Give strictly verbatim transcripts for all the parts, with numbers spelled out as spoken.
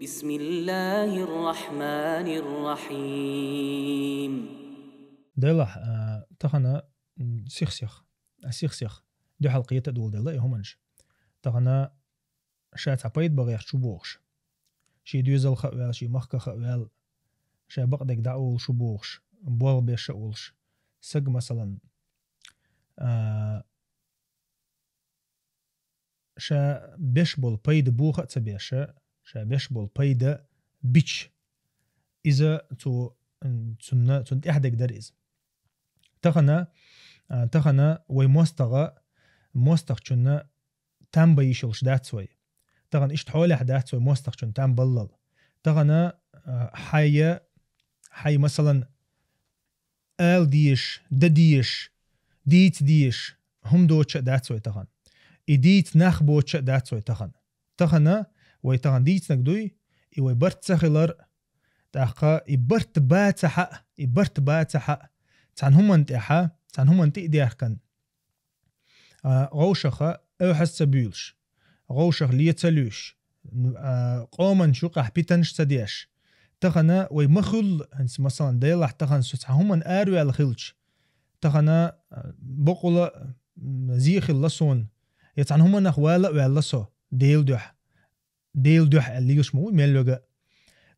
بسم الله الرحمن الرحيم. Делахь, а, тахана, м, сих-сих, а, сих-сих, дуьхьал кхета а дола дела, и хӀуманаш. Тахана ша цхьа пайда багӀех чу бохуш. Ши доьзалха а ваьлла, ши махкаха а ваьлла, ша бакъдерг дӀа а волуш ву бохуш, болх беш а волуш. Саг, масалан, а, ша беш болу пайда боха а ца беш, ша беш болу пайда бича. Иза цу, м, цунна, цунна тӀехь дерг дара иза. Тахана, а, тахана вай мостагӀа, мостагӀчунна там бан йиш йолуш дац вай. Тахана иштта хьолехь дац вай мостагӀчунна там баллал. Тахана, а, хьайя, хьай, масалан, ала дезаш, дан дезаш, дийца дезаш хӀума доцуш а дац вай тахана. И дийца нах боцуш а дац вай тахана. Тахана вай тахана дийцинарг дуй, и вай барт ца хилар, тӀаккха и барт бацахь а, и барт бацахь а, цхьана хӀуманна тӀехьа, цхьана хӀуманна тӀе а дехкан, а, гӀовшаха оьхьаз ца буьйлуш, гӀовшах ле ца луьйш, н-, а, къоманчу юкъахь питанаш ца деш. Тахана вай ма хуьллу, хӀинца, масалан, Делахь тахана со цхьа хӀуманна араваьлла хилча, тахана, а, бакъула, м, зе хилла суна, я цхьана хӀуманах вала а ваьлла со, Делан дуьхьа. Делан дуьхьа аьлла лелаш ма ву мел вега.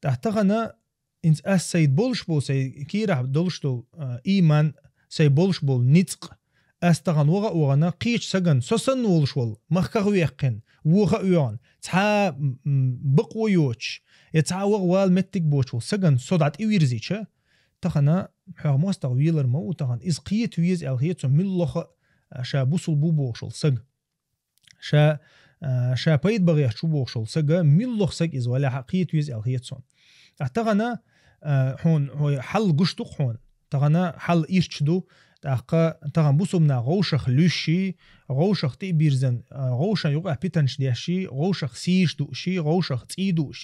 ТӀаккха тахана, хӀинца ас сайн болуш болу, сайн кийрахь долуш долу, а, ийман, сайн болуш болу ницкъ, ас тахана ваха а вахана, кхечу сагана, со санна волуш волу, махках а ваьккхина, воха а воьгӀна, цхьа, м, м, бакъо йоцуш, я цхьа ваха вала меттиг боцуш волу сагана со дӀа тӀевирзича, тахана хьоьга мостагӀа велар ма ву тахана, иза кхета веза аьлла хета со муьлхха а, ша бусулба ву бохуш волу саг. Ша, а, ша пайда багӀех чу бохуш волу сага, муьлхха саг иза валехь а кхета веза аьлла хета суна. А тахана, а, хьуна, хьой хьал гуш ду-кх хьуна. Тахана хьал ирча ду, тӀаккха тахана бусулба нах гӀовшах луьйш, гӀовшах тӀе а бирзина, а, гӀовшан юкъахь питанаш деш, гӀовшах сийраш дууш, гӀовшах цӀий дууш,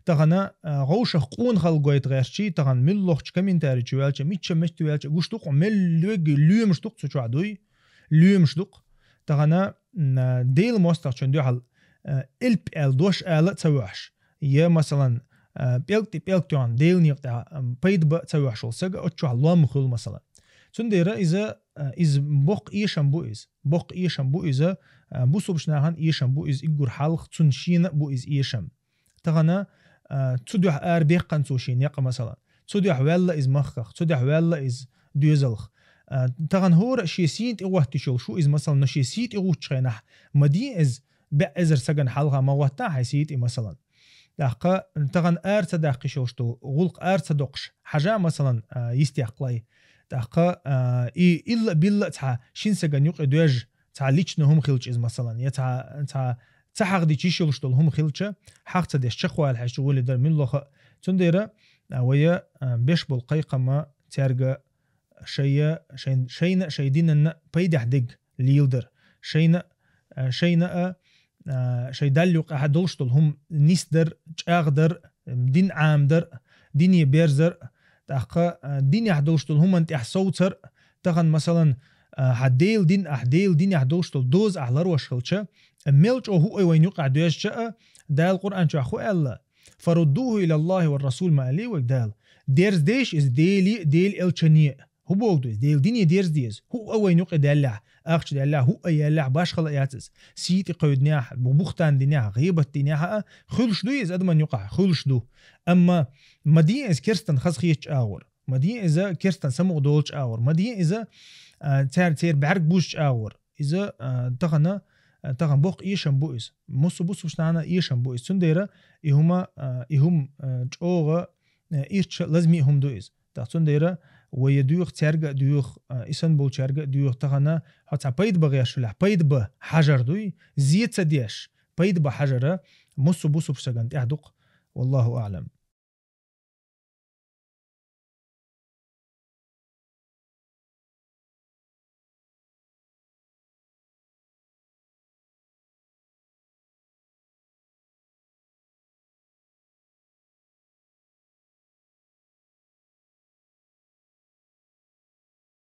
тахана, а, гӀовшах къонахалла гойта гӀерташ, тахана муьлххачу комментари чу ваьлча, мичча меттиг ваьлча, гуш ду-кх, мел лоьгий лоьмаш ду-кх цу чохь дуй. Лоьмаш ду-кх. Тахана, м, а, Делан мостагӀчун дуьхьал, а, элп аьлла дош ала а ца вохьуш, я, масалан, а, пӀелг тӀе пӀелг тоьхна, Делан некъа тӀехь, ам, пайда бан а ца вохьуш волу сага оцу чохь лом хуьлу, масалан. Цундела иза, а, иза боккха эшам бу иза. Боккха эшам бу иза, а, бусулбачу нахана эшам бу иза, уггар хьалха цунна шена а бу иза эшам. Тахана, а, цу дуьхьа ара беккхина цо шен некъ, масалан. Цу дуьхьа ваьлла иза махках, цу дуьхьа ваьлла иза доьзалх. А, тахана хӀора а шен сийна тӀе гӀоттуш йолуш ву иза, масалан, но шен сий тӀе гӀуттучу хенахь, ма ден иза, бӀе эзар сагана хьалха ма гӀоттахь хьайн сий тӀе, масалан. ТӀаккха тахана ара ца даккхиш йолуш долу гӀуллакх ара ца доккхуш, хьажа, масалан, а, йистехь кхалхе. ТӀаккха, а, и илла а билла а цхьа шина сагана юкъе доьжна, цхьа личный хӀума хилча иза, масалан, я цхьа, цхьа ца хьахдича йиш йолуш долу хӀума хилча, хьах ца деш чекхвала хьаьжча гӀоли дара муьлхха а. Цундела, а, вай, а, беш болу кхайкхам цаьрга шайна, шайн, шайна а, шайн динанна а пайдехь дерг леладар. Шайна, а, шайна а, а, шайн Далла юкъахь долуш долу хӀума нисдар, чӀагӀдар, дин Ӏамадар, дине берзар, тӀаккха, а, динехь долуш долу хӀуманна тӀехь совцар, тахана, масалан, а, хьан Делан дин ахь, Делан динехь долуш долу доза ахь ларвеш хилча, мел чӀогӀа хӀуъай вайна юкъахь доьжча а, Дала Къуръан чохь хӀу аьлла: «Фаруддуху илаллахи ва расул», ма аьллий вайга Дала. Дерзадейша иза Деле а, Делан элчане а. ХӀу боху ду иза? Делан дине дерзаде иза. ХӀуъа вайна юкъе даьллехь, ахча даьллехь, хӀуъа яьллехь, башхала яц иза. Сий тӀе кхевдинехь, бухтан динехь, гӀийбат динехь а, хуьлуш ду иза адаман юкъахь, хуьлуш ду. Амма ма ден иза керстан хаза хетачу агӀор. Ма ден иза керстан самукъа долчу агӀор. Ма ден иза, а, цара церан бӀаьрг бузучу агӀор. Иза, а, тахана, а, тахана боккха эшам бу иза. Муссу бусулбачу нахана эшам бу иза. Цундела и хӀума, а, и хӀума, а, чӀогӀа, а, ирча лазаме а хӀума ду иза. ТӀаккха цундела вай доьху, цаьрга а доьху, а, и санна болчаьрга а доьху, тахана хьо цхьа пайда бан гӀерташ велахь, пайда бан хьажар дуй, зе ца деш, пайда бан хьажара муссу бусулбачу сагана тӀехь ду-кх. Валлаху аӀлам.